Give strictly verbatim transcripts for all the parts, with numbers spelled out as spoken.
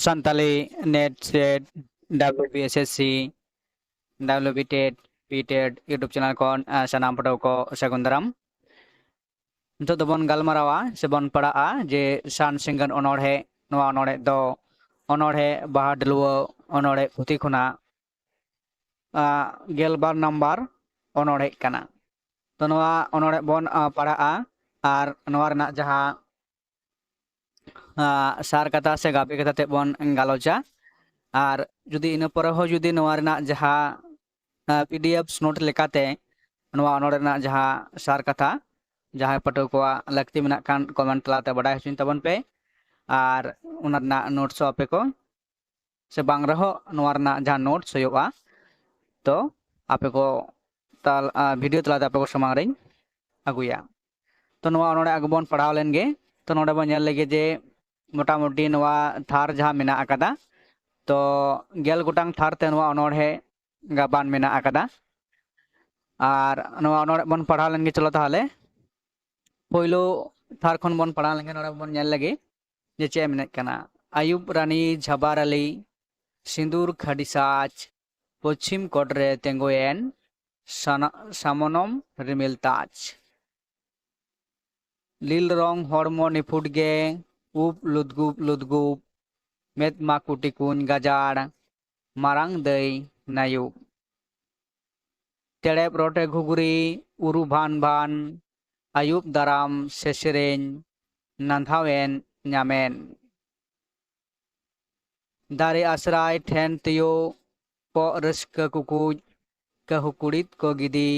Santali net set, W B S S C, W B TET, P TET YouTube channel ᱠᱷᱚᱱ, ᱟᱸ, ᱥᱟᱱᱟᱢ ᱯᱟᱹᱴᱷᱩᱣᱟᱹ ᱠᱚ ᱥᱟᱹᱜᱩᱱ ᱫᱟᱨᱟᱢ᱾ ᱱᱤᱛᱚᱜ ᱫᱚᱵᱚᱱ ᱜᱟᱞᱢᱟᱨᱟᱣᱟ ᱥᱮᱵᱚᱱ ᱯᱟᱲᱦᱟᱜᱼᱟ ᱡᱮ ᱥᱟᱱ ᱥᱤᱸᱜᱟᱹᱱ ᱚᱱᱚᱬᱦᱮ᱾ ᱱᱚᱣᱟ ᱚᱱᱚᱬᱦᱮ ᱫᱚ ᱚᱱᱚᱬᱦᱮ ᱵᱟᱦᱟ ᱰᱟᱹᱞᱩᱣᱟᱹ ᱚᱱᱚᱬᱦᱮ ᱯᱩᱛᱷᱤ ᱠᱷᱚᱱᱟᱜ, ᱟᱸ, ᱜᱮᱞ ᱵᱟᱨ ᱱᱟᱢᱵᱟᱨ ᱚᱱᱚᱬᱦᱮ ᱠᱟᱱᱟ᱾ ᱛᱚ ᱱᱚᱣᱟ ᱚᱱᱚᱬᱦᱮ ᱵᱚᱱ, ᱟᱸ, ᱯᱟᱲᱦᱟᱜᱼᱟ ᱟᱨ ᱱᱚᱣᱟ ᱨᱮᱱᱟᱜ ᱡᱟᱦᱟᱸ, ᱟᱸ, ᱥᱟᱨ ᱠᱟᱛᱷᱟ ᱥᱮ ᱜᱟᱵᱮ ᱠᱟᱛᱷᱟ ᱛᱮ ᱵᱚᱱ ᱜᱟᱞᱚᱪᱟ᱾ ᱟᱨ ᱡᱩᱫᱤ ᱤᱱᱟᱹ ᱯᱚᱨᱮ ᱦᱚᱸ ᱡᱩᱫᱤ ᱱᱚᱣᱟ ᱨᱮᱱᱟᱜ ᱡᱟᱦᱟᱸ, ᱟᱸ, ᱯᱤ ᱰᱤ ᱮᱯᱷ ᱱᱳᱴ ᱞᱮᱠᱟᱛᱮ ᱱᱚᱣᱟ ᱚᱱᱚᱬᱦᱮ ᱨᱮᱱᱟᱜ ᱡᱟᱦᱟᱸ ᱥᱟᱨ ᱠᱟᱛᱷᱟ ᱡᱟᱦᱟᱸᱭ ᱯᱟᱹᱴᱷᱩᱣᱟᱹ ᱠᱚᱣᱟᱜ ᱞᱟᱹᱠᱛᱤ ᱢᱮᱱᱟᱜ ᱠᱷᱟᱱ ᱠᱚᱢᱮᱱᱴ ᱛᱟᱞᱟᱛᱮ ᱵᱟᱰᱟᱭ ᱦᱚᱪᱚᱧ ᱛᱟᱵᱚᱱ ᱯᱮ᱾ ᱟᱨ ᱚᱱᱟ ᱨᱮᱱᱟᱜ ᱱᱳᱴᱥ ᱦᱚᱸ ᱟᱯᱮ ᱠᱚ, ᱥᱮ ᱵᱟᱝ ᱨᱮᱦᱚᱸ ᱱᱚᱣᱟ ᱨᱮᱱᱟᱜ ᱡᱟᱦᱟᱸ ᱱᱳᱴᱥ ᱦᱩᱭᱩᱜᱼᱟ, ᱛᱚ ᱟᱯᱮ ᱠᱚ ᱛᱟᱞ-, ᱟ, ᱵᱷᱤᱰᱤᱭᱳ ᱛᱟᱞᱟᱛᱮ ᱟᱯᱮ ᱠᱚ ᱥᱟᱢᱟᱝ ᱨᱤᱧ ᱟᱹᱜᱩᱭᱟ᱾ ᱛᱚ ᱱᱚᱣᱟ ᱚᱱᱚᱬᱦᱮ ᱟᱜᱮ ᱵᱚᱱ ᱯᱟᱲᱦᱟᱣ ᱞᱮᱱ ᱜᱮ᱾ ᱛᱚ ᱱᱚᱰᱮ ᱵᱚᱱ ᱧᱮᱞ ᱞᱮᱜᱮ ᱡᱮ ᱢᱚᱴᱟᱢᱩᱴᱤ ᱱᱚᱣᱟ ᱛᱷᱟᱨ ᱡᱟᱦᱟᱸ ᱢᱮᱱᱟᱜ ᱟᱠᱟᱫᱟ, ᱛᱚ ᱜᱮᱞ ᱜᱚᱴᱟᱝ ᱛᱷᱟᱨ ᱛᱮ ᱱᱚᱣᱟ ᱚᱱᱚᱬᱦᱮ ᱜᱟᱵᱟᱱ ᱢᱮᱱᱟᱜ ᱟᱠᱟᱫᱟ᱾ ᱟᱨ ᱱᱚᱣᱟ ᱚᱱᱚᱬᱦᱮ ᱵᱚᱱ ᱯᱟᱲᱦᱟᱣ ᱞᱮᱱ ᱜᱮ᱾ ᱪᱚᱞᱚ ᱛᱟᱦᱚᱞᱮ ᱯᱳᱭᱞᱳ ᱛᱷᱟᱨ ᱠᱷᱚᱱ ᱵᱚᱱ ᱯᱟᱲᱦᱟᱣ ᱞᱮᱱᱠᱷᱟᱱ ᱱᱚᱰᱮ ᱵᱚᱱ ᱧᱮᱞ ᱞᱮᱜᱮ ᱡᱮ ᱪᱮᱫ ᱮ ᱢᱮᱱᱮᱫ ᱠᱟᱱᱟ᱾ ᱟᱭᱩᱵ ᱨᱟᱱᱤ ᱡᱷᱟᱵᱟᱨ ᱟᱞᱤ, ᱥᱤᱸᱫᱩᱨ ᱠᱷᱟᱰᱤ ᱥᱟᱡᱽ, ᱯᱚᱪᱷᱤᱢ ᱠᱚᱴ ᱨᱮ ᱛᱮᱸᱜᱚᱭᱮᱱ, ᱥᱟᱱᱟ-, ᱥᱟᱢᱚᱱᱚᱢ ᱨᱤᱢᱤᱞ ᱛᱟᱡᱽ᱾ ᱞᱤᱞ ᱨᱚᱝ ᱦᱚᱲᱢᱚ ᱱᱤᱯᱷᱩᱴ ᱜᱮ, ᱩᱵ ᱞᱩᱫᱽᱜᱩᱵ ᱞᱩᱫᱽᱜᱩᱵ, ᱢᱮᱫ ᱢᱟ ᱠᱩᱴᱤ ᱠᱩᱧ ᱜᱟᱡᱟᱲ, ᱢᱟᱨᱟᱝ ᱫᱟᱹᱭ ᱱᱟᱭᱩᱵ᱾ ᱛᱮᱲᱮᱵ ᱨᱚᱴᱮ ᱜᱷᱩᱜᱽᱨᱤ, ᱩᱨᱩ ᱵᱷᱟᱱ ᱵᱷᱟᱱ, ᱟᱹᱭᱩᱵ ᱫᱟᱨᱟᱢ ᱥᱮᱥᱮᱨᱮᱧ, ᱱᱟᱸᱫᱷᱟᱣᱮᱱ ᱧᱟᱢᱮᱱ᱾ ᱫᱟᱨᱮ ᱟᱥᱨᱟᱭ ᱴᱷᱮᱱ ᱛᱤᱭᱳᱜ, ᱠᱚᱜ ᱨᱟᱹᱥᱠᱟᱹ ᱠᱩᱠᱩᱡ, ᱠᱟᱹᱦᱩ ᱠᱩᱲᱤᱫ ᱠᱚ ᱜᱤᱫᱤ,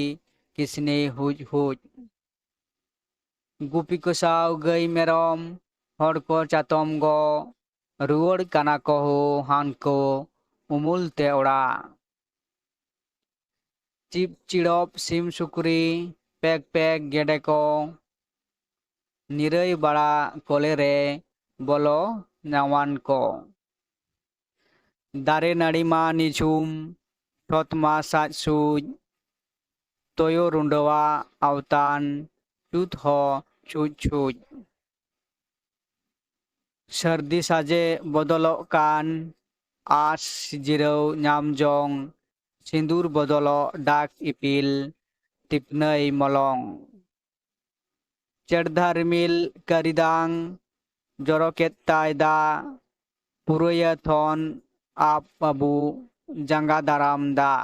ᱠᱤᱥᱱᱤ ᱦᱩᱡ ᱦᱩᱡ᱾ ᱜᱩᱯᱤ ᱠᱚ ᱥᱟᱶ ᱜᱟᱹᱭ ᱢᱮᱨᱚᱢ, ᱦᱚᱲ ᱠᱚ ᱪᱟᱛᱚᱢ ᱜᱚ, ᱨᱩᱣᱟᱹᱲ ᱠᱟᱱᱟ ᱠᱚ ᱦᱳ ᱦᱟᱱᱠᱚ ᱩᱢᱩᱞ ᱛᱮ ᱚᱲᱟᱜ᱾ ᱪᱤᱯ ᱪᱤᱲᱚᱯ ᱥᱤᱢ ᱥᱩᱠᱨᱤ, ᱯᱮᱠ ᱯᱮᱠ ᱜᱮᱰᱮ ᱠᱚ, ᱱᱤᱨᱟᱹᱭ ᱵᱟᱲᱟ ᱠᱚᱞᱮ ᱨᱮ ᱵᱚᱞᱚ ᱱᱟᱣᱟᱱ ᱠᱚ᱾ ᱫᱟᱨᱮ ᱱᱟᱹᱲᱤ ᱢᱟ ᱱᱤᱡᱷᱩᱢ, ᱪᱷᱚᱛ ᱢᱟ ᱥᱟᱡ ᱥᱩᱡ, ᱛᱚᱭᱚ ᱨᱩᱸᱰᱟᱹᱣᱟᱜ ᱟᱣᱛᱟᱱ, ᱪᱩᱛ ᱦᱚᱸ ᱪᱷᱩᱡ ᱪᱷᱩᱡ᱾ ᱥᱟᱹᱨᱫᱤ ᱥᱟᱡᱮ ᱵᱚᱫᱚᱞᱚᱜ ᱠᱟᱱ, ᱟᱸᱥ ᱡᱤᱨᱟᱹᱣ ᱧᱟᱢ ᱡᱚᱝ, ᱥᱤᱸᱫᱩᱨ ᱵᱚᱫᱚᱞᱚᱜ ᱰᱟᱠ ᱤᱯᱤᱞ, ᱴᱤᱯᱱᱟᱹᱭ ᱢᱚᱞᱚᱝ᱾ ᱪᱮᱴᱫᱷᱟ ᱨᱤᱢᱤᱞ ᱠᱟᱹᱨᱤᱫᱟᱝ, ᱡᱚᱨᱚ ᱠᱮᱫ ᱛᱟᱭ ᱫᱟᱜ, ᱯᱩᱨᱟᱹᱭᱟ ᱛᱷᱚᱱ ᱟᱯ ᱟᱵᱩ, ᱡᱟᱸᱜᱟ ᱫᱟᱨᱟᱢ ᱫᱟᱜ᱾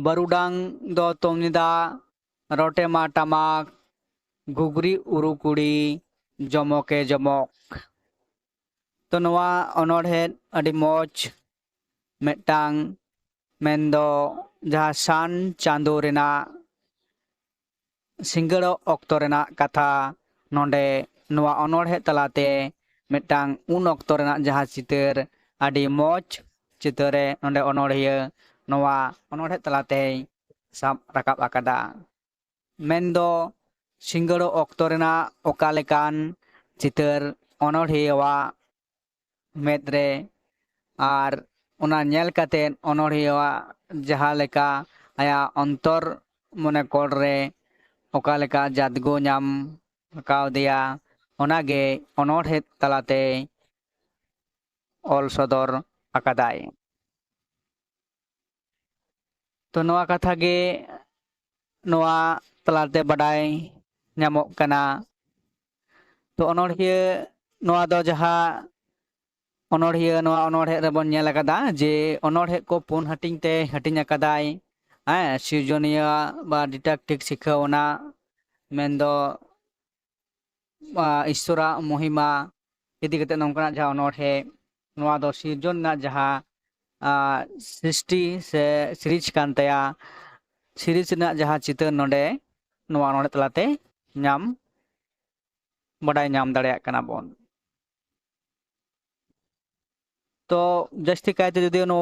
ᱵᱟᱹᱨᱩᱰᱟᱝ ᱫᱚ ᱛᱚᱢᱱᱤᱫᱟ, ᱨᱚᱴᱮ ᱢᱟ ᱴᱟᱢᱟᱠ, ᱜᱷᱩᱜᱽᱨᱤ ᱩᱨᱩ ᱠᱩᱲᱤ, ᱡᱚᱢᱚᱠᱮ ᱡᱚᱢᱚᱠ᱾ ᱛᱚ ᱱᱚᱣᱟ ᱚᱱᱚᱬᱦᱮ ᱟᱹᱰᱤ ᱢᱚᱡᱽ ᱢᱤᱫᱴᱟᱝ, ᱢᱮᱱᱫᱚ ᱡᱟᱦᱟᱸ ᱥᱟᱱ ᱪᱟᱸᱫᱳ ᱨᱮᱱᱟᱜ ᱥᱤᱸᱜᱟᱹᱲᱚᱜ ᱚᱠᱛᱚ ᱨᱮᱱᱟᱜ ᱠᱟᱛᱷᱟ ᱱᱚᱰᱮ ᱱᱚᱣᱟ ᱚᱱᱚᱬᱦᱮ ᱛᱟᱞᱟᱛᱮ ᱢᱤᱫᱴᱟᱝ ᱩᱱ ᱚᱠᱛᱚ ᱨᱮᱱᱟᱜ ᱡᱟᱦᱟᱸ ᱪᱤᱛᱟᱹᱨ, ᱟᱹᱰᱤ ᱢᱚᱡᱽ ᱪᱤᱛᱟᱹᱨᱮ ᱱᱚᱰᱮ ᱚᱱᱚᱬᱦᱤᱭᱟᱹ ᱱᱚᱣᱟ ᱚᱱᱚᱬᱦᱮ ᱛᱟᱞᱟᱛᱮᱭ ᱥᱟᱵ ᱨᱟᱠᱟᱵ ᱟᱠᱟᱫᱟ᱾ ᱢᱮᱱᱫᱚ ᱥᱤᱸᱜᱟᱹᱲᱚᱜ ᱚᱠᱛᱚ ᱨᱮᱱᱟᱜ ᱚᱠᱟ ᱞᱮᱠᱟᱱ ᱪᱤᱛᱟᱹᱨ ᱚᱱᱚᱬᱦᱤᱭᱟᱹᱣᱟᱜ ᱢᱮᱫ ᱨᱮ, ᱟᱨ ᱚᱱᱟ ᱧᱮᱞ ᱠᱟᱛᱮᱫ ᱚᱱᱚᱬᱦᱤᱭᱟᱹᱣᱟᱜ ᱡᱟᱦᱟᱸ ᱞᱮᱠᱟ ᱟᱭᱟᱜ ᱚᱱᱛᱚᱨ ᱢᱚᱱᱮ ᱠᱚᱲ ᱨᱮ ᱚᱠᱟ ᱞᱮᱠᱟ ᱡᱟᱫᱽᱜᱚ ᱧᱟᱢ ᱠᱟᱣᱫᱮᱭᱟ, ᱚᱱᱟᱜᱮ ᱚᱱᱚᱬᱦᱮ ᱛᱟᱞᱟᱛᱮ ᱚᱞ ᱥᱚᱫᱚᱨ ᱟᱠᱟᱫᱟᱭ᱾ ᱛᱚ ᱱᱚᱣᱟ ᱠᱟᱛᱷᱟ ᱜᱮ ᱱᱚᱣᱟ ᱛᱟᱞᱟᱛᱮ ᱵᱟᱰᱟᱭ ᱧᱟᱢᱚᱜ ᱠᱟᱱᱟ᱾ ᱛᱚ ᱚᱱᱚᱬᱦᱤᱭᱟᱹ ᱱᱚᱣᱟ ᱫᱚ ᱡᱟᱦᱟᱸ ᱚᱱᱚᱬᱦᱤᱭᱟᱹ ᱱᱚᱣᱟ ᱚᱱᱚᱬᱦᱮ ᱨᱮᱵᱚᱱ ᱧᱮᱞ ᱟᱠᱟᱫᱟ ᱡᱮ ᱚᱱᱚᱬᱦᱮ ᱠᱚ ᱯᱩᱱ ᱦᱟᱹᱴᱤᱧ ᱛᱮ ᱦᱟᱹᱴᱤᱧ ᱟᱠᱟᱫᱟᱭ᱾ ᱦᱮᱸ, ᱥᱤᱨᱡᱚᱱᱤᱭᱟᱹ ᱵᱟ ᱰᱤᱴᱟᱠᱴᱤᱠ ᱥᱤᱠᱷᱟᱹᱣ ᱚᱱᱟ, ᱢᱮᱱᱫᱚ ᱟᱸ, ᱤᱥᱥᱚᱨᱟᱜ ᱢᱚᱦᱤᱢᱟ ᱤᱫᱤ ᱠᱟᱛᱮ ᱱᱚᱝᱠᱟᱱᱟᱜ ᱡᱟᱦᱟᱸ ᱚᱱᱚᱬᱦᱮ, ᱱᱚᱣᱟ ᱫᱚ ᱥᱤᱨᱡᱚᱱ ᱨᱮᱱᱟᱜ ᱡᱟᱦᱟᱸ, ᱟᱸ, ᱥᱨᱤᱥᱴᱤ ᱥᱮ ᱥᱤᱨᱤᱡᱽ ᱠᱟᱱ ᱛᱟᱭᱟ᱾ ᱥᱤᱨᱤᱡᱽ ᱨᱮᱱᱟᱜ ᱡᱟᱦᱟᱸ ᱪᱤᱛᱟᱹᱨ ᱱᱚᱰᱮ ᱱᱚᱣᱟ ᱚᱱᱚᱬᱦᱮ ᱛᱟᱞᱟᱛᱮ ᱧᱟᱢ, ᱵᱟᱰᱟᱭ ᱧᱟᱢ ᱫᱟᱲᱮᱭᱟᱜ ᱠᱟᱱᱟ ᱵᱚᱱ᱾ ᱛᱚ ᱡᱟᱹᱥᱛᱤ ᱠᱟᱭᱛᱮ ᱡᱩᱫᱤ ᱱᱩ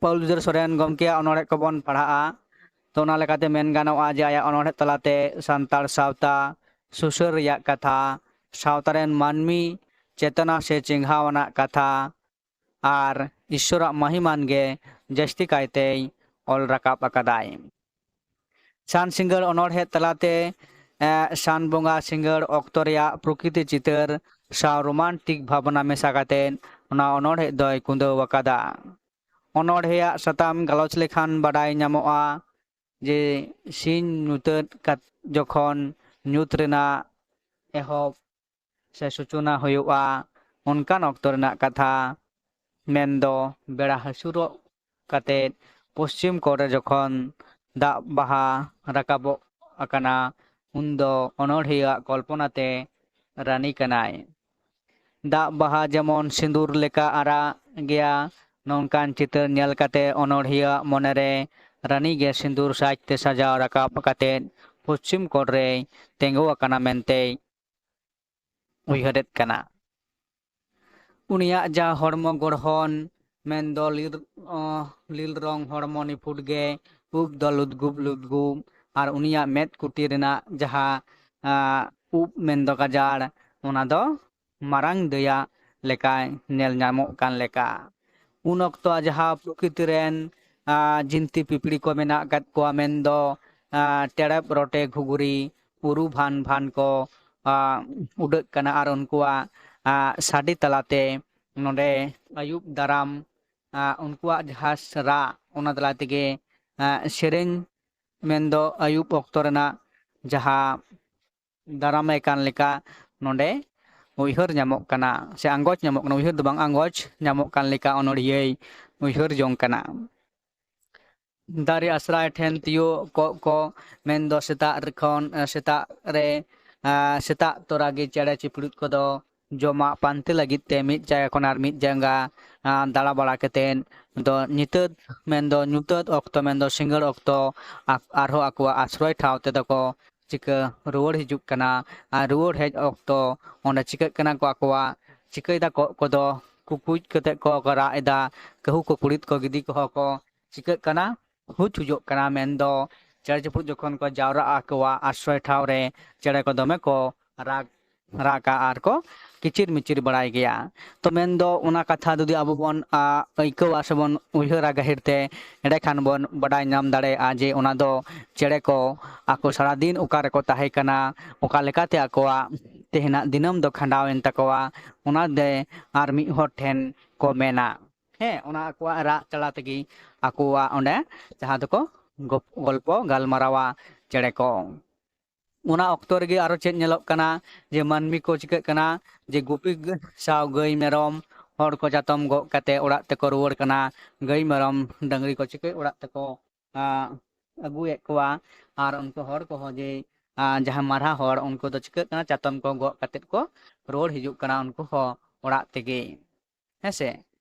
ᱯᱟᱹᱣᱩᱞ ᱵᱤᱫᱽᱫᱟᱹᱫᱷᱚᱨ ᱥᱚᱨᱮᱱ ᱜᱚᱢᱠᱮᱭᱟᱜ ᱚᱱᱚᱬᱦᱮ ᱠᱚᱵᱚᱱ ᱯᱟᱲᱦᱟᱜᱼᱟ, ᱛᱚ ᱚᱱᱟ ᱞᱮᱠᱟᱛᱮ ᱢᱮᱱ ᱜᱟᱱᱚᱜᱼᱟ ᱡᱮ ᱟᱭᱟᱜ ᱚᱱᱚᱬᱦᱮ ᱛᱟᱞᱟᱛᱮ ᱥᱟᱱᱛᱟᱲ ᱥᱟᱶᱛᱟ ᱥᱩᱥᱟᱹᱨ ᱨᱮᱭᱟᱜ ᱠᱟᱛᱷᱟ, ᱥᱟᱶᱛᱟ ᱨᱮᱱ ᱢᱟᱹᱱᱢᱤ ᱪᱮᱛᱚᱱᱟ ᱥᱮ ᱪᱮᱸᱜᱷᱟᱣ ᱟᱱᱟᱜ ᱠᱟᱛᱷᱟ, ᱟᱨ ᱤᱥᱥᱚᱨᱟᱜ ᱢᱟᱹᱦᱤᱢᱟᱱ ᱜᱮ ᱡᱟᱹᱥᱛᱤ ᱠᱟᱭᱛᱮᱭ ᱚᱞ ᱨᱟᱠᱟᱵ ᱟᱠᱟᱫᱟᱭ᱾ ᱥᱟᱱ ᱥᱤᱸᱜᱟᱹᱲ ᱚᱱᱚᱬᱦᱮ ᱛᱟᱞᱟᱛᱮ ᱮ, ᱥᱟᱱ ᱵᱚᱸᱜᱟ ᱥᱤᱸᱜᱟᱹᱲ ᱚᱠᱛᱚ ᱨᱮᱭᱟᱜ ᱯᱨᱚᱠᱨᱤᱛᱤ ᱪᱤᱛᱟᱹᱨ ᱥᱟᱶ ᱨᱳᱢᱟᱱᱴᱤᱠ ᱵᱷᱟᱵᱽᱱᱟ ᱢᱮᱥᱟ ᱠᱟᱛᱮ ᱚᱱᱟ ᱚᱱᱚᱬᱦᱮ ᱫᱚᱭ ᱠᱩᱸᱫᱟᱹᱣ ᱟᱠᱟᱫᱟ᱾ ᱚᱱᱚᱬᱦᱮᱭᱟᱜ ᱥᱟᱛᱟᱢ ᱜᱟᱞᱚᱪ ᱞᱮᱠᱷᱟᱱ ᱵᱟᱰᱟᱭ ᱧᱟᱢᱚᱜᱼᱟ ᱡᱮ ᱥᱤᱧ ᱧᱩᱛᱟᱹᱛ ᱠᱟᱛ-, ᱡᱚᱠᱷᱚᱱ ᱧᱩᱛ ᱨᱮᱱᱟᱜ ᱮᱦᱚᱵ ᱥᱮ ᱥᱩᱪᱚᱱᱟ ᱦᱩᱭᱩᱜᱼᱟ, ᱚᱱᱠᱟᱱ ᱚᱠᱛᱚ ᱨᱮᱱᱟᱜ ᱠᱟᱛᱷᱟ, ᱢᱮᱱᱫᱚ ᱵᱮᱲᱟ ᱦᱟᱹᱥᱩᱨᱚᱜ ᱠᱟᱛᱮ ᱯᱚᱥᱪᱤᱢ ᱠᱚᱬ ᱨᱮ ᱡᱚᱠᱷᱚᱱ ᱫᱟᱜ ᱵᱟᱦᱟ ᱨᱟᱠᱟᱵᱚᱜ ᱟᱠᱟᱱᱟ, ᱩᱱᱫᱚ ᱚᱱᱚᱬᱦᱤᱭᱟᱹᱣᱟᱜ ᱠᱚᱞᱯᱚᱱᱟ ᱛᱮ ᱨᱟᱱᱤ ᱠᱟᱱᱟᱭ᱾ ᱫᱟᱜ ᱵᱟᱦᱟ ᱡᱮᱢᱚᱱ ᱥᱤᱸᱫᱩᱨ ᱞᱮᱠᱟ ᱟᱨᱟᱜ ᱜᱮᱭᱟ, ᱱᱚᱝᱠᱟᱱ ᱪᱤᱛᱟᱹᱨ ᱧᱮᱞ ᱠᱟᱛᱮ ᱚᱱᱚᱬᱦᱤᱭᱟᱹᱣᱟᱜ ᱢᱚᱱᱮᱨᱮ ᱨᱟᱱᱤ ᱜᱮ ᱥᱤᱸᱫᱩᱨ ᱥᱟᱡᱽ ᱛᱮ ᱥᱟᱡᱟᱣ ᱨᱟᱠᱟᱵ ᱠᱟᱛᱮ ᱯᱚᱥᱪᱤᱢ ᱠᱚᱬ ᱨᱮᱭ ᱛᱤᱸᱜᱩ ᱟᱠᱟᱱᱟ ᱢᱮᱱᱛᱮᱭ ᱩᱭᱦᱟᱹᱨᱮᱫ ᱠᱟᱱᱟ᱾ ᱩᱱᱤᱭᱟᱜ ᱡᱟ ᱦᱚᱲᱢᱚ ᱜᱚᱲᱦᱚᱱ, ᱢᱮᱱᱫᱚ ᱞᱤᱞ, ᱚ, ᱞᱤᱞ ᱨᱚᱝ ᱦᱚᱲᱢᱚ ᱱᱤᱯᱷᱩᱴ ᱜᱮ, ᱩᱵ ᱫᱚ ᱞᱩᱫᱽᱜᱩᱵ ᱞᱩᱫᱽᱜᱩᱵ, ᱟᱨ ᱩᱱᱤᱭᱟᱜ ᱢᱮᱫ ᱠᱩᱴᱤ ᱨᱮᱱᱟᱜ ᱡᱟᱦᱟᱸ, ᱟ, ᱩᱵ ᱢᱮᱱᱫᱚ ᱜᱟᱡᱟᱲ, ᱚᱱᱟ ᱫᱚ ᱢᱟᱨᱟᱝ ᱫᱟᱹᱭᱟ ᱞᱮᱠᱟᱭ ᱧᱮᱞ ᱧᱟᱢᱚᱜ ᱠᱟᱱ ᱞᱮᱠᱟ᱾ ᱩᱱ ᱚᱠᱛᱚ ᱡᱟᱦᱟᱸ ᱯᱨᱚᱠᱨᱤᱛᱤ ᱨᱮᱱ, ᱟ, ᱡᱤᱱᱛᱤ ᱯᱤᱯᱤᱲᱤ ᱠᱚ ᱢᱮᱱᱟᱜ ᱟᱠᱟᱫ ᱠᱚᱣᱟ, ᱢᱮᱱᱫᱚ, ᱟ, ᱴᱮᱲᱮᱯ ᱨᱚᱴᱮ ᱜᱷᱩᱜᱷᱩᱨᱤ ᱩᱨᱩ ᱵᱷᱟᱱ ᱵᱷᱟᱱ ᱠᱚ, ᱟ, ᱩᱰᱟᱹᱜ ᱠᱟᱱᱟ ᱟᱨ ᱩᱱᱠᱩᱣᱟᱜ, ᱟ, ᱥᱟᱰᱮ ᱛᱟᱞᱟᱛᱮ ᱱᱚᱰᱮ ᱟᱹᱭᱩᱵ ᱫᱟᱨᱟᱢ, ᱟ, ᱩᱱᱠᱩᱣᱟᱜ ᱡᱟᱦᱟᱸ ᱨᱟᱜ, ᱚᱱᱟ ᱛᱟᱞᱟ ᱛᱮᱜᱮ, ᱟ, ᱥᱮᱨᱮᱧ ᱢᱮᱱᱫᱚ ᱟᱹᱭᱩᱵ ᱚᱠᱛᱚ ᱨᱮᱱᱟᱜ ᱡᱟᱦᱟᱸ ᱫᱟᱨᱟᱢᱮ ᱠᱟᱱ ᱞᱮᱠᱟ ᱱᱚᱰᱮ ᱩᱭᱦᱟᱹᱨ ᱧᱟᱢᱚᱜ ᱠᱟᱱᱟ, ᱥᱮ ᱟᱸᱜᱚᱪ ᱧᱟᱢᱚᱜ ᱠᱟᱱᱟ, ᱩᱭᱦᱟᱹᱨ ᱫᱚ ᱵᱟᱝ, ᱟᱸᱜᱚᱪ ᱧᱟᱢᱚᱜ ᱠᱟᱱ ᱞᱮᱠᱟ ᱚᱱᱚᱬᱦᱤᱭᱟᱹᱭ ᱩᱭᱦᱟᱹᱨ ᱡᱚᱝ ᱠᱟᱱᱟ᱾ ᱫᱟᱨᱮ ᱟᱥᱨᱟᱭ ᱴᱷᱮᱱ ᱛᱤᱭᱳᱜ ᱠᱚᱜ ᱠᱚ, ᱢᱮᱱᱫᱚ ᱥᱮᱛᱟᱜ ᱨᱮ ᱠᱷᱚᱱ, ᱮ, ᱥᱮᱛᱟᱜ ᱨᱮ, ᱮ, ᱥᱮᱛᱟᱜ ᱛᱚᱨᱟ ᱜᱮ ᱪᱮᱬᱮ ᱪᱤᱯᱨᱩᱫ ᱠᱚᱫᱚ ᱡᱚᱢᱟᱜ ᱯᱟᱱᱛᱮ ᱞᱟᱹᱜᱤᱫ ᱛᱮ ᱢᱤᱫ ᱡᱟᱭᱜᱟ ᱠᱷᱚᱱ ᱟᱨ ᱢᱤᱫ ᱡᱟᱭᱜᱟ, ᱟ, ᱫᱟᱬᱟ ᱵᱟᱲᱟ ᱠᱟᱛᱮᱫ ᱫᱚ ᱧᱤᱛᱟᱹᱛ, ᱢᱮᱱᱫᱚ ᱧᱩᱛᱟᱹᱛ ᱚᱠᱛᱚ, ᱢᱮᱱᱫᱚ ᱥᱤᱸᱜᱟᱹᱲ ᱚᱠᱛᱚ ᱟ-, ᱟᱨᱦᱚᱸ ᱟᱠᱚᱣᱟᱜ ᱟᱥᱨᱚᱭ ᱴᱷᱟᱶ ᱛᱮᱫᱚ ᱠᱚ ᱪᱤᱠᱟᱹ ᱨᱩᱣᱟᱹᱲ ᱦᱤᱡᱩᱜ ᱠᱟᱱᱟ᱾ ᱟᱨ ᱨᱩᱣᱟᱹᱲ ᱦᱮᱡ ᱚᱠᱛᱚ ᱚᱸᱰᱮ ᱪᱤᱠᱟᱹᱜ ᱠᱟᱱᱟ ᱠᱚ, ᱟᱠᱚᱣᱟᱜ ᱪᱤᱠᱟᱹᱭᱮᱫᱟ ᱠᱚᱜ ᱠᱚᱫᱚ ᱠᱩᱠᱩᱡ ᱠᱟᱛᱮᱫ ᱠᱚ ᱨᱟᱜ ᱮᱫᱟ, ᱠᱟᱹᱦᱩ ᱠᱚ ᱠᱩᱲᱤᱫ ᱠᱚ ᱜᱤᱫᱤ ᱠᱚᱦᱚᱸ ᱠᱚ ᱪᱤᱠᱟᱹᱜ ᱠᱟᱱᱟ, ᱦᱩᱡ ᱦᱩᱡᱚᱜ ᱠᱟᱱᱟ᱾ ᱢᱮᱱᱫᱚ ᱪᱮᱬᱮ ᱪᱤᱯᱨᱩᱫ ᱡᱚᱠᱷᱚᱱ ᱠᱚ ᱡᱟᱣᱨᱟᱜᱼᱟ ᱟᱠᱚᱣᱟᱜ ᱟᱥᱨᱚᱭ ᱴᱷᱟᱶ ᱨᱮ, ᱪᱮᱬᱮ ᱠᱚ ᱫᱚᱢᱮ ᱠᱚ ᱨᱟᱜ, ᱨᱟᱜᱟ ᱟᱨ ᱠᱚ ᱠᱤᱪᱤᱨ ᱢᱤᱪᱤᱨ ᱵᱟᱲᱟᱭ ᱜᱮᱭᱟ᱾ ᱛᱚ ᱢᱮᱱᱫᱚ ᱚᱱᱟ ᱠᱟᱛᱷᱟ ᱡᱩᱫᱤ ᱟᱵᱚ ᱵᱚᱱ ᱟ, ᱟᱹᱭᱠᱟᱹᱣᱟ ᱥᱮᱵᱚᱱ ᱩᱭᱦᱟᱹᱨᱟ ᱜᱟᱹᱦᱤᱨ ᱛᱮ, ᱮᱸᱰᱮᱠᱷᱟᱱ ᱵᱚᱱ ᱵᱟᱰᱟᱭ ᱧᱟᱢ ᱫᱟᱲᱮᱭᱟᱜᱼᱟ ᱡᱮ ᱚᱱᱟ ᱫᱚ ᱪᱮᱬᱮ ᱠᱚ ᱟᱠᱚ ᱥᱟᱨᱟᱫᱤᱱ ᱚᱠᱟ ᱨᱮᱠᱚ ᱛᱟᱦᱮᱸ ᱠᱟᱱᱟ, ᱚᱠᱟ ᱞᱮᱠᱟᱛᱮ ᱟᱠᱚᱣᱟᱜ ᱛᱮᱦᱮᱧᱟᱜ ᱫᱤᱱᱟᱹᱢ ᱫᱚ ᱠᱷᱟᱸᱰᱟᱣ ᱮᱱ ᱛᱟᱠᱚᱣᱟ, ᱚᱱᱟ ᱫᱮ ᱟᱨ ᱢᱤᱫ ᱦᱚᱲ ᱴᱷᱮᱱ ᱠᱚ ᱢᱮᱱᱟ᱾ ᱦᱮᱸ, ᱚᱱᱟ ᱟᱠᱚᱣᱟᱜ ᱨᱟᱜ ᱛᱟᱞᱟ ᱛᱮᱜᱮ ᱟᱠᱚᱣᱟᱜ ᱚᱸᱰᱮ ᱡᱟᱦᱟᱸ ᱫᱚᱠᱚ ᱜᱚᱯ-, ᱜᱚᱞᱯᱚ ᱜᱟᱞᱢᱟᱨᱟᱣᱟ ᱪᱮᱬᱮ ᱠᱚ᱾ ᱚᱱᱟ ᱚᱠᱛᱚ ᱨᱮᱜᱮ ᱟᱨᱚ ᱪᱮᱫ ᱧᱮᱞᱚᱜ ᱠᱟᱱᱟ ᱡᱮ ᱢᱟᱹᱱᱢᱤ ᱠᱚ ᱪᱤᱠᱟᱹᱜ ᱠᱟᱱᱟ ᱡᱮ ᱜᱩᱯᱤ ᱜᱟᱹ-, ᱥᱟᱶ ᱜᱟᱹᱭ ᱢᱮᱨᱚᱢ ᱦᱚᱲ ᱠᱚ ᱪᱟᱛᱚᱢ ᱜᱚᱜ ᱠᱟᱛᱮ ᱚᱲᱟᱜ ᱛᱮᱠᱚ ᱨᱩᱣᱟᱹᱲ ᱠᱟᱱᱟ᱾ ᱜᱟᱹᱭ ᱢᱮᱨᱚᱢ ᱰᱟᱹᱝᱨᱤ ᱠᱚ ᱪᱤᱠᱟᱹ ᱚᱲᱟᱜ ᱛᱮᱠᱚ, ᱟ, ᱟᱹᱜᱩᱭᱮᱫ ᱠᱚᱣᱟ᱾ ᱟᱨ ᱩᱱᱠᱩ ᱦᱚᱲ ᱠᱚᱦᱚᱸ ᱡᱮ, ᱟ, ᱡᱟᱦᱟᱸ ᱢᱟᱨᱦᱟ ᱦᱚᱲ ᱩᱱᱠᱩ ᱫᱚ ᱪᱤᱠᱟᱹᱜ ᱠᱟᱱᱟ ᱪᱟᱛᱚᱢ ᱠᱚ ᱜᱚᱜ ᱠᱟᱛᱮ ᱠᱚ ᱨᱩᱣᱟᱹᱲ ᱦᱤᱡᱩᱜ ᱠᱟᱱᱟ ᱩᱱᱠᱩ ᱦᱚᱸ ᱚᱲᱟᱜ ᱛᱮᱜᱮ᱾ ᱦᱮᱸᱥᱮ?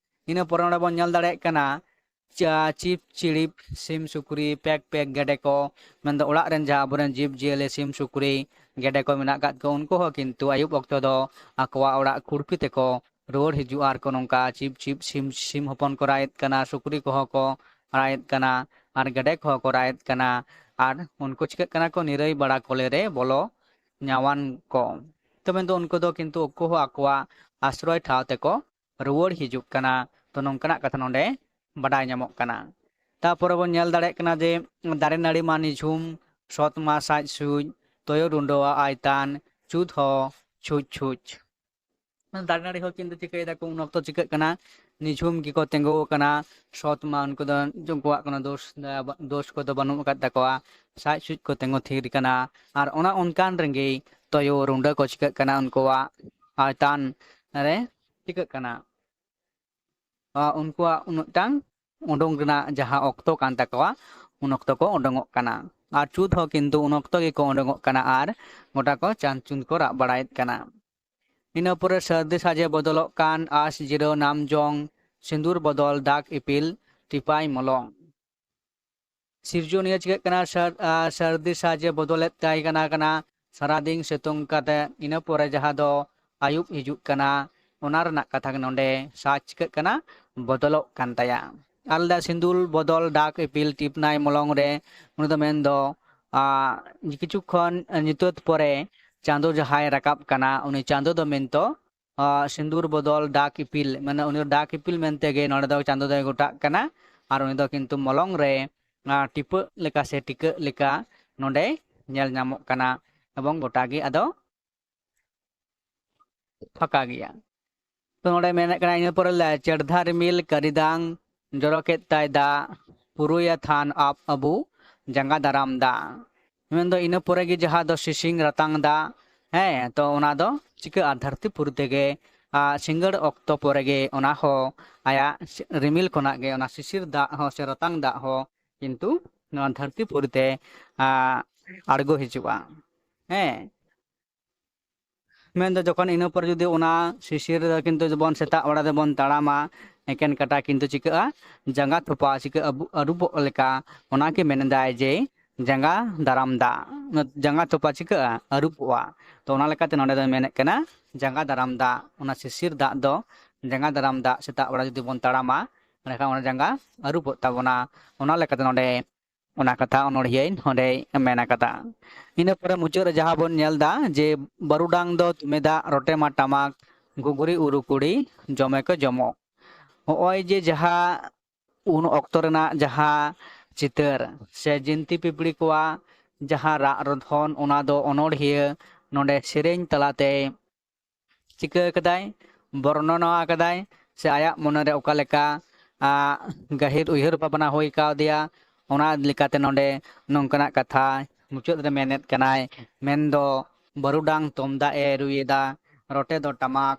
ᱤᱱᱟᱹ ᱯᱚᱨᱮ ᱚᱸᱰᱮ ᱵᱚᱱ ᱧᱮᱞ ᱫᱟᱲᱮᱭᱟᱜ ᱠᱟᱱᱟ ᱪᱟ-, ᱪᱤᱯ ᱪᱤᱲᱤᱯ ᱥᱤᱢ ᱥᱩᱠᱨᱤ, ᱯᱮᱠ ᱯᱮᱠ ᱜᱮᱰᱮ ᱠᱚ, ᱢᱮᱱᱫᱚ ᱚᱲᱟᱜ ᱨᱮᱱ ᱡᱟᱦᱟᱸ ᱟᱵᱚᱨᱮᱱ ᱡᱤᱵᱽ ᱡᱤᱭᱟᱹᱞᱤ ᱥᱤᱢ ᱥᱩᱠᱨᱤ ᱜᱮᱰᱮ ᱠᱚ ᱢᱮᱱᱟᱜ ᱟᱠᱟᱫ ᱠᱚ, ᱩᱱᱠᱩ ᱦᱚᱸ ᱠᱤᱱᱛᱩ ᱟᱹᱭᱩᱵ ᱚᱠᱛᱚ ᱫᱚ ᱟᱠᱚᱣᱟᱜ ᱚᱲᱟᱜ ᱠᱩᱲᱯᱤ ᱛᱮᱠᱚ ᱨᱩᱣᱟᱹᱲ ᱦᱤᱡᱩᱜᱼᱟ᱾ ᱟᱨ ᱠᱚ ᱱᱚᱝᱠᱟ ᱪᱤᱯ ᱪᱤᱯ ᱥᱤᱢ, ᱥᱤᱢ ᱦᱚᱯᱚᱱ ᱠᱚ ᱨᱟᱜ ᱮᱫ ᱠᱟᱱᱟ, ᱥᱩᱠᱨᱤ ᱠᱚᱦᱚᱸ ᱠᱚ ᱨᱟᱜ ᱮᱫ ᱠᱟᱱᱟ, ᱟᱨ ᱜᱮᱰᱮ ᱠᱚᱦᱚᱸ ᱠᱚ ᱨᱟᱜ ᱮᱫ ᱠᱟᱱᱟ᱾ ᱟᱨ ᱩᱱᱠᱩ ᱪᱤᱠᱟᱹᱜ ᱠᱟᱱᱟ ᱠᱚ ᱱᱤᱨᱟᱹᱭ ᱵᱟᱲᱟ ᱠᱚᱞᱮ ᱨᱮ ᱵᱚᱞᱚ ᱧᱟᱣᱟᱱ ᱠᱚ᱾ ᱛᱚ ᱢᱮᱱᱫᱚ ᱩᱱᱠᱩ ᱫᱚ ᱠᱤᱱᱛᱩ ᱟᱠᱚ ᱦᱚᱸ ᱟᱠᱚᱣᱟᱜ ᱟᱥᱨᱚᱭ ᱴᱷᱟᱶ ᱛᱮᱠᱚ ᱨᱩᱣᱟᱹᱲ ᱦᱤᱡᱩᱜ ᱠᱟᱱᱟ᱾ ᱛᱚ ᱱᱚᱝᱠᱟᱱᱟᱜ ᱠᱟᱛᱷᱟ ᱱᱚᱰᱮ ᱵᱟᱰᱟᱭ ᱧᱟᱢᱚᱜ ᱠᱟᱱᱟ᱾ ᱛᱟᱯᱚᱨᱮ ᱵᱚᱱ ᱧᱮᱞ ᱫᱟᱲᱮᱭᱟᱜ ᱠᱟᱱᱟ ᱡᱮ ᱫᱟᱨᱮ ᱱᱟᱹᱲᱤ ᱢᱟ ᱱᱤᱡᱷᱩᱢ, ᱥᱚᱛ ᱢᱟ ᱥᱟᱡ ᱥᱩᱡ, ᱛᱚᱭᱚ ᱨᱩᱸᱰᱟᱹᱣᱟ ᱟᱭᱛᱟᱱ, ᱪᱩᱛ ᱦᱚᱸ ᱪᱷᱩᱪ ᱪᱷᱩᱪ᱾ ᱫᱟᱨᱮ ᱱᱟᱹᱲᱤ ᱦᱚᱸ ᱠᱤᱱᱛᱩ ᱪᱤᱠᱟᱹᱭ ᱫᱟᱠᱚ ᱩᱱ ᱚᱠᱛᱚ ᱪᱤᱠᱟᱹᱜ ᱠᱟᱱᱟ, ᱱᱤᱡᱷᱩᱢ ᱜᱮᱠᱚ ᱛᱤᱸᱜᱩ ᱟᱠᱟᱱᱟ᱾ ᱥᱚᱛ ᱢᱟ ᱩᱱᱠᱩ ᱫᱚ ᱩᱱᱠᱩᱣᱟᱜ ᱠᱳᱱᱳ ᱫᱳᱥ, ᱫᱳᱥ ᱠᱚᱫᱚ ᱵᱟᱹᱱᱩᱜ ᱟᱠᱟᱫ ᱛᱟᱠᱚᱣᱟ᱾ ᱥᱟᱡ ᱥᱩᱡ ᱠᱚ ᱛᱤᱸᱜᱩ ᱛᱷᱤᱨ ᱠᱟᱱᱟ᱾ ᱟᱨ ᱚᱱᱟ ᱚᱱᱠᱟᱱ ᱨᱮᱜᱮ ᱛᱚᱭᱚ ᱨᱩᱸᱰᱟᱹ ᱠᱚ ᱪᱤᱠᱟᱹᱜ ᱠᱟᱱᱟ, ᱩᱱᱠᱩᱣᱟᱜ ᱟᱭᱛᱟᱱ ᱨᱮ ᱪᱤᱠᱟᱹᱜ ᱠᱟᱱᱟ, ᱟ, ᱩᱱᱠᱩᱣᱟᱜ ᱩᱱᱟᱹᱜ ᱴᱟᱝ ᱩᱰᱩᱝ ᱨᱮᱱᱟᱜ ᱡᱟᱦᱟᱸ ᱚᱠᱛᱚ ᱠᱟᱱ ᱛᱟᱠᱚᱣᱟ, ᱩᱱ ᱚᱠᱛᱚ ᱠᱚ ᱩᱰᱩᱝᱚᱜ ᱠᱟᱱᱟ᱾ ᱟᱨ ᱪᱩᱛ ᱦᱚᱸ ᱠᱤᱱᱛᱩ ᱩᱱ ᱚᱠᱛᱚ ᱜᱮᱠᱚ ᱩᱰᱩᱝᱚᱜ ᱠᱟᱱᱟ ᱟᱨ ᱜᱚᱴᱟ ᱠᱚ ᱪᱟᱸᱫ ᱪᱩᱸᱫ ᱠᱚ ᱨᱟᱜ ᱵᱟᱲᱟᱭᱮᱫ ᱠᱟᱱᱟ᱾ ᱤᱱᱟᱹ ᱯᱚᱨᱮ ᱥᱟᱹᱨᱫᱤ ᱥᱟᱡᱮ ᱵᱚᱫᱚᱞᱚᱜ ᱠᱟᱱ ᱟᱸᱥ ᱡᱤᱨᱟᱹᱣ ᱱᱟᱢ ᱡᱚᱝ, ᱥᱤᱸᱫᱩᱨ ᱵᱚᱫᱚᱞ ᱫᱟᱜᱽ ᱤᱯᱤᱞ ᱴᱤᱯᱟᱭ ᱢᱚᱞᱚᱝ᱾ ᱥᱤᱨᱡᱚᱱᱤᱭᱟᱹ ᱪᱤᱠᱟᱹᱜ ᱠᱟᱱᱟ ᱥᱟᱨ-, ᱟ, ᱥᱟᱹᱨᱫᱤ ᱥᱟᱡᱮ ᱵᱚᱫᱚᱞᱮᱫ ᱛᱟᱭ ᱠᱟᱱᱟ, ᱠᱟᱱᱟ ᱥᱟᱨᱟᱫᱤᱱ ᱥᱤᱛᱩᱝ ᱠᱟᱛᱮ ᱤᱱᱟᱹ ᱯᱚᱨᱮ ᱡᱟᱦᱟᱸ ᱫᱚ ᱟᱹᱭᱩᱵ ᱦᱤᱡᱩᱜ ᱠᱟᱱᱟ, ᱚᱱᱟ ᱨᱮᱱᱟᱜ ᱠᱟᱛᱷᱟ ᱜᱮ ᱱᱚᱰᱮ ᱥᱟᱡᱽ ᱪᱤᱠᱟᱹᱜ ᱠᱟᱱᱟ ᱵᱚᱫᱚᱞᱚᱜ ᱠᱟᱱ ᱛᱟᱭᱟ᱾ ᱟᱨ ᱞᱮᱫᱟ ᱥᱤᱸᱫᱩᱨ ᱵᱚᱫᱚᱞ ᱫᱟᱜᱽ ᱤᱯᱤᱞ ᱴᱤᱯᱱᱟᱭ ᱢᱚᱞᱚᱝ ᱨᱮ, ᱩᱱᱤ ᱫᱚ ᱢᱮᱱᱫᱚ, ᱟ, ᱠᱤᱪᱷᱩ ᱠᱷᱚᱱ ᱧᱩᱛᱟᱹᱛ ᱯᱚᱨᱮ ᱪᱟᱸᱫᱚ ᱡᱟᱦᱟᱸᱭ ᱨᱟᱠᱟᱵ ᱠᱟᱱᱟ, ᱩᱱᱤ ᱪᱟᱸᱫᱚ ᱫᱚ ᱢᱮᱱᱫᱚ ᱟᱨ ᱥᱤᱸᱫᱩᱨ ᱵᱚᱫᱚᱞ ᱰᱟᱠ ᱤᱯᱤᱞ, ᱢᱟᱱᱮ ᱩᱱᱤ ᱫᱚ ᱰᱟᱠ ᱤᱯᱤᱞ ᱢᱮᱱᱛᱮ ᱜᱮ ᱱᱚᱰᱮ ᱫᱚ ᱪᱟᱸᱫᱚ ᱫᱚᱭ ᱜᱚᱴᱟᱜ ᱠᱟᱱᱟ᱾ ᱟᱨ ᱩᱱᱤ ᱫᱚ ᱠᱤᱱᱛᱩ ᱢᱚᱞᱚᱝ ᱨᱮ ᱟᱨ ᱴᱤᱯᱟᱹᱜ ᱞᱮᱠᱟ ᱥᱮ ᱴᱤᱠᱟᱹᱜ ᱞᱮᱠᱟ ᱱᱚᱰᱮ ᱧᱮᱞ ᱧᱟᱢᱚᱜ ᱠᱟᱱᱟ᱾ ᱮᱵᱚᱝ ᱜᱚᱴᱟ ᱜᱮ ᱟᱫᱚ ᱯᱷᱟᱸᱠᱟ ᱜᱮᱭᱟ᱾ ᱛᱚ ᱱᱚᱰᱮ ᱢᱮᱱᱮᱫ ᱠᱟᱱᱟ, ᱤᱱᱟᱹ ᱯᱚᱨᱮ ᱞᱮ ᱪᱮᱲᱫᱷᱟ ᱨᱤᱢᱤᱞ ᱠᱟᱹᱨᱤᱫᱟᱝ ᱡᱚᱨᱚ ᱠᱮᱫ ᱛᱟᱭ ᱫᱟᱜ, ᱯᱩᱨᱩᱭᱟ ᱛᱷᱟᱱ ᱟᱵ ᱟᱵᱩ ᱡᱟᱸᱜᱟ ᱫᱟᱨᱟᱢ ᱫᱟᱜ᱾ ᱢᱮᱱᱫᱚ ᱤᱱᱟᱹ ᱯᱚᱨᱮ ᱜᱮ ᱡᱟᱦᱟᱸ ᱫᱚ ᱥᱤᱥᱤᱝ ᱨᱟᱛᱟᱝ ᱫᱟᱜ, ᱦᱮᱸ, ᱛᱚ ᱚᱱᱟ ᱫᱚ ᱪᱤᱠᱟᱹᱜᱼᱟ? ᱫᱷᱟᱹᱨᱛᱤ ᱯᱩᱨᱤ ᱛᱮᱜᱮ, ᱟᱨ ᱥᱤᱸᱜᱟᱹᱲ ᱚᱠᱛᱚ ᱯᱚᱨᱮ ᱜᱮ ᱚᱱᱟ ᱦᱚᱸ ᱟᱭᱟᱜ ᱨᱤᱢᱤᱞ ᱠᱷᱚᱱᱟᱜ ᱜᱮ ᱚᱱᱟ ᱥᱤᱥᱤᱨ ᱫᱟᱜ ᱦᱚᱸ ᱥᱮ ᱨᱟᱛᱟᱝ ᱫᱟᱜ ᱦᱚᱸ ᱠᱤᱱᱛᱩ ᱱᱚᱣᱟ ᱫᱷᱟᱹᱨᱛᱤ ᱯᱩᱨᱤ ᱛᱮ, ᱟᱸ, ᱟᱬᱜᱚ ᱦᱤᱡᱩᱜᱼᱟ᱾ ᱦᱮᱸ, ᱢᱮᱱᱫᱚ ᱡᱚᱠᱷᱚᱱ ᱤᱱᱟᱹ ᱯᱚᱨᱮ ᱡᱩᱫᱤ ᱚᱱᱟ ᱥᱤᱥᱤᱨ ᱨᱮ ᱠᱤᱱᱛᱩ ᱡᱮᱢᱚᱱ ᱥᱮᱛᱟᱜ ᱵᱮᱲᱟ ᱫᱚᱵᱚᱱ ᱛᱟᱲᱟᱢᱟ, ᱮᱠᱮᱱ ᱠᱟᱴᱟ ᱠᱤᱱᱛᱩ ᱪᱤᱠᱟᱹᱜᱼᱟ? ᱡᱟᱸᱜᱟ ᱛᱷᱚᱯᱟ ᱪᱤᱠᱟᱹᱜᱼᱟ? ᱟᱹᱵᱩ-, ᱟᱹᱨᱩᱵᱚᱜ ᱞᱮᱠᱟ᱾ ᱚᱱᱟ ᱜᱮ ᱢᱮᱱᱫᱟᱭ ᱡᱮ ᱡᱟᱸᱜᱟ ᱫᱟᱨᱟᱢ ᱫᱟᱜ, ᱚᱱᱟ ᱡᱟᱸᱜᱟ ᱛᱷᱚᱯᱟ ᱪᱤᱠᱟᱹᱜᱼᱟ? ᱟᱹᱨᱩᱵᱚᱜᱼᱟ᱾ ᱛᱚ ᱚᱱᱟ ᱞᱮᱠᱟᱛᱮ ᱱᱚᱰᱮ ᱫᱚ ᱢᱮᱱᱮᱫ ᱠᱟᱱᱟ ᱡᱟᱸᱜᱟ ᱫᱟᱨᱟᱢ ᱫᱟᱜ, ᱚᱱᱟ ᱥᱤᱥᱤᱨ ᱫᱟᱜ ᱫᱚ ᱡᱟᱸᱜᱟ ᱫᱟᱨᱟᱢ ᱫᱟᱜ, ᱥᱮᱛᱟᱜ ᱵᱮᱲᱟ ᱡᱩᱫᱤ ᱵᱚᱱ ᱛᱟᱲᱟᱢᱟ, ᱮᱸᱰᱮᱠᱷᱟᱱ ᱚᱱᱟ ᱡᱟᱸᱜᱟ ᱟᱹᱨᱩᱵᱚᱜ ᱛᱟᱵᱚᱱᱟ᱾ ᱚᱱᱟ ᱞᱮᱠᱟᱛᱮ ᱱᱚᱰᱮ ᱚᱱᱟ ᱠᱟᱛᱷᱟ ᱚᱱᱚᱬᱦᱤᱭᱟᱹ ᱱᱚᱰᱮᱭ ᱢᱮᱱ ᱟᱠᱟᱫᱟ᱾ ᱤᱱᱟᱹ ᱯᱚᱨᱮ ᱢᱩᱪᱟᱹᱫ ᱨᱮ ᱡᱟᱦᱟᱸ ᱵᱚᱱ ᱧᱮᱞ ᱮᱫᱟ ᱡᱮ ᱵᱟᱹᱨᱩᱰᱟᱝ ᱫᱚ ᱛᱩᱢᱮᱫᱟᱜ, ᱨᱚᱴᱮ ᱢᱟ ᱴᱟᱢᱟᱠ, ᱜᱷᱩᱜᱽᱨᱤ ᱩᱨᱩ ᱠᱩᱲᱤ, ᱡᱚᱢᱮ ᱠᱚ ᱡᱚᱢᱚᱠ᱾ ᱦᱚᱸᱜᱼᱚᱭ ᱡᱮ ᱡᱟᱦᱟᱸ ᱩᱱ ᱚᱠᱛᱚ ᱨᱮᱱᱟᱜ ᱡᱟᱦᱟᱸ ᱪᱤᱛᱟᱹᱨ ᱥᱮ ᱡᱤᱱᱛᱤ ᱯᱤᱯᱤᱲᱤ ᱠᱚᱣᱟᱜ ᱡᱟᱦᱟᱸ ᱨᱟᱜ ᱨᱚᱫᱷᱚᱱ, ᱚᱱᱟ ᱫᱚ ᱚᱱᱚᱬᱦᱤᱭᱟᱹ ᱱᱚᱰᱮ ᱥᱮᱨᱮᱧ ᱛᱟᱞᱟᱛᱮ ᱪᱤᱠᱟᱹ ᱠᱟᱫᱟᱭ, ᱵᱚᱨᱱᱚᱱᱟ ᱟᱠᱟᱫᱟᱭ, ᱥᱮ ᱟᱭᱟᱜ ᱢᱚᱱᱮᱨᱮ ᱚᱠᱟ ᱞᱮᱠᱟ, ᱟ, ᱜᱟᱹᱦᱤᱨ ᱩᱭᱦᱟᱹᱨ ᱵᱷᱟᱵᱽᱱᱟ ᱦᱩᱭ ᱠᱟᱣᱫᱮᱭᱟ, ᱚᱱᱟ ᱞᱮᱠᱟᱛᱮ ᱱᱚᱰᱮ ᱱᱚᱝᱠᱟᱱᱟᱜ ᱠᱟᱛᱷᱟ ᱢᱩᱪᱟᱹᱫ ᱨᱮ ᱢᱮᱱᱮᱫ ᱠᱟᱱᱟᱭ, ᱢᱮᱱᱫᱚ ᱵᱟᱹᱨᱩᱰᱟᱝ ᱛᱩᱢᱫᱟᱜ ᱮ ᱨᱩᱭᱮᱫᱟ, ᱨᱚᱴᱮ ᱫᱚ ᱴᱟᱢᱟᱠ,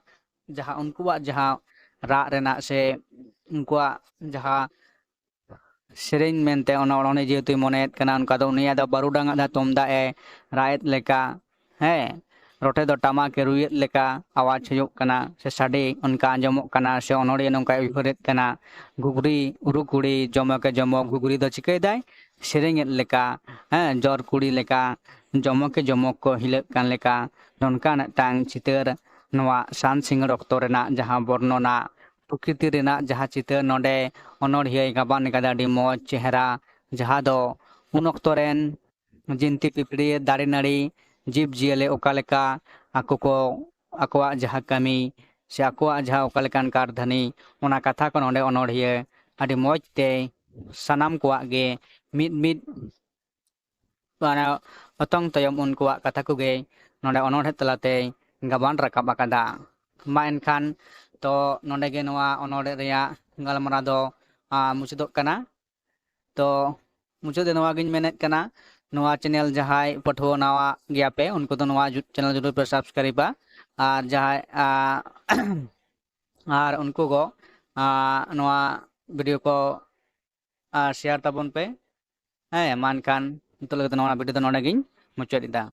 ᱡᱟᱦᱟᱸ ᱩᱱᱠᱩᱣᱟᱜ ᱡᱟᱦᱟᱸ ᱨᱟᱜ ᱨᱮᱱᱟᱜ ᱥᱮ ᱩᱱᱠᱩᱣᱟᱜ ᱡᱟᱦᱟᱸ ᱥᱮᱨᱮᱧ ᱢᱮᱱᱛᱮ ᱚᱱᱟ ᱚᱱᱚᱬᱦᱮ ᱡᱮᱦᱮᱛᱩᱭ ᱢᱚᱱᱮᱭᱮᱫ ᱠᱟᱱᱟ, ᱚᱱᱠᱟ ᱫᱚ ᱩᱱᱤᱭᱟᱜ ᱫᱚ ᱵᱟᱹᱨᱩᱰᱟᱝ ᱟᱜ ᱫᱚ ᱛᱩᱢᱫᱟᱜ ᱮ ᱨᱟᱜ ᱮᱫ ᱞᱮᱠᱟ, ᱦᱮᱸ, ᱨᱚᱴᱮ ᱫᱚ ᱴᱟᱢᱟᱠ ᱮ ᱨᱩᱭᱮᱫ ᱞᱮᱠᱟ ᱟᱣᱟᱡᱽ ᱦᱩᱭᱩᱜ ᱠᱟᱱᱟ ᱥᱮ ᱥᱟᱰᱮ ᱚᱱᱠᱟ ᱟᱸᱡᱚᱢᱚᱜ ᱠᱟᱱᱟ, ᱥᱮ ᱚᱱᱚᱬᱦᱤᱭᱟᱹ ᱱᱚᱝᱠᱟᱭ ᱩᱭᱦᱟᱹᱨᱮᱫ ᱠᱟᱱᱟ, ᱜᱷᱩᱜᱽᱨᱤ ᱩᱨᱩ ᱠᱩᱲᱤ ᱡᱚᱢᱚᱠᱮ ᱡᱚᱢᱚᱠ, ᱜᱷᱩᱜᱽᱨᱤ ᱫᱚ ᱪᱤᱠᱟᱹᱭᱮᱫᱟᱭ? ᱥᱮᱨᱮᱧᱮᱫ ᱞᱮᱠᱟ, ᱦᱮᱸ, ᱡᱚᱨ ᱠᱩᱲᱤ ᱞᱮᱠᱟ, ᱡᱚᱢᱚᱠᱮ ᱡᱚᱢᱚᱠ ᱠᱚ ᱦᱤᱞᱟᱹᱜ ᱠᱟᱱ ᱞᱮᱠᱟ, ᱱᱚᱝᱠᱟ ᱢᱤᱫᱴᱟᱝ ᱪᱤᱛᱟᱹᱨ ᱱᱚᱣᱟ ᱥᱟᱱ ᱥᱤᱸᱜᱟᱹᱲ ᱚᱠᱛᱚ ᱨᱮᱱᱟᱜ ᱡᱟᱦᱟᱸ ᱵᱚᱨᱱᱚᱱᱟ, ᱯᱨᱚᱠᱨᱤᱛᱤ ᱨᱮᱱᱟᱜ ᱡᱟᱦᱟᱸ ᱪᱤᱛᱟᱹᱨ ᱱᱚᱰᱮ ᱚᱱᱚᱬᱦᱤᱭᱟᱹᱭ ᱜᱟᱵᱟᱱ ᱟᱠᱟᱫᱟ, ᱟᱹᱰᱤ ᱢᱚᱡᱽ ᱪᱮᱦᱨᱟ, ᱡᱟᱦᱟᱸ ᱫᱚ ᱩᱱ ᱚᱠᱛᱚ ᱨᱮᱱ ᱡᱤᱱᱛᱤ ᱯᱤᱯᱤᱲᱤ, ᱫᱟᱨᱮ ᱱᱟᱹᱲᱤ, ᱡᱤᱵᱽ ᱡᱤᱭᱟᱹᱞᱤ ᱚᱠᱟ ᱞᱮᱠᱟ ᱟᱠᱚ ᱠᱚ ᱟᱠᱚᱣᱟᱜ ᱡᱟᱦᱟᱸ ᱠᱟᱹᱢᱤ ᱥᱮ ᱟᱠᱚᱣᱟᱜ ᱡᱟᱦᱟᱸ ᱚᱠᱟ ᱞᱮᱠᱟᱱ ᱠᱟᱨᱫᱷᱟᱹᱱᱤ, ᱚᱱᱟ ᱠᱟᱛᱷᱟ ᱠᱚ ᱱᱚᱰᱮ ᱚᱱᱚᱬᱦᱤᱭᱟᱹ ᱟᱹᱰᱤ ᱢᱚᱡᱽ ᱛᱮ ᱥᱟᱱᱟᱢ ᱠᱚᱣᱟᱜ ᱜᱮ ᱢᱤᱫ ᱢᱤᱫ ᱢᱟᱱᱮ ᱚᱛᱚᱝ ᱛᱟᱭᱚᱢ ᱩᱱᱠᱩᱣᱟᱜ ᱠᱟᱛᱷᱟ ᱠᱚᱜᱮ ᱱᱚᱰᱮ ᱚᱱᱚᱬᱦᱮ ᱛᱟᱞᱟᱛᱮᱭ ᱜᱟᱵᱟᱱ ᱨᱟᱠᱟᱵ ᱟᱠᱟᱫᱟ᱾ ᱢᱟ ᱮᱱᱠᱷᱟᱱ ᱛᱚ ᱱᱚᱰᱮ ᱜᱮ ᱱᱚᱣᱟ ᱚᱱᱚᱬᱦᱮ ᱨᱮᱭᱟᱜ ᱜᱟᱞᱢᱟᱨᱟᱣ ᱫᱚ ᱟᱸ, ᱢᱩᱪᱟᱹᱫᱚᱜ ᱠᱟᱱᱟ᱾ ᱛᱚ ᱢᱩᱪᱟᱹᱫ ᱨᱮ ᱱᱚᱣᱟ ᱜᱤᱧ ᱢᱮᱱᱮᱫ ᱠᱟᱱᱟ, ᱱᱚᱣᱟ ᱪᱮᱱᱮᱞ ᱡᱟᱦᱟᱸᱭ ᱯᱟᱹᱴᱷᱩᱣᱟᱹ ᱱᱟᱣᱟ ᱜᱮᱭᱟ ᱯᱮ, ᱩᱱᱠᱩ ᱫᱚ ᱱᱚᱣᱟ ᱡᱩ- ᱪᱮᱱᱮᱞ ᱡᱩᱨᱩᱨ ᱯᱮ ᱥᱟᱵᱥᱠᱨᱟᱭᱤᱵᱟ᱾ ᱟᱨ ᱡᱟᱦᱟᱸᱭ ᱟᱸ, ᱟᱨ ᱩᱱᱠᱩ ᱠᱚ ᱟᱸ, ᱱᱚᱣᱟ ᱵᱷᱤᱰᱤᱭᱳ ᱠᱚ ᱟᱨ ᱥᱮᱭᱟᱨ ᱛᱟᱵᱚᱱ ᱯᱮ᱾ ᱦᱮᱸ, ᱢᱟ ᱮᱱᱠᱷᱟᱱ ᱱᱤᱛᱚᱜ ᱞᱟᱹᱜᱤᱫ ᱫᱚ ᱱᱚᱣᱟ ᱵᱷᱤᱰᱤᱭᱳ ᱫᱚ ᱱᱚᱰᱮ ᱜᱤᱧ ᱢᱩᱪᱟᱹᱫ ᱮᱫᱟ᱾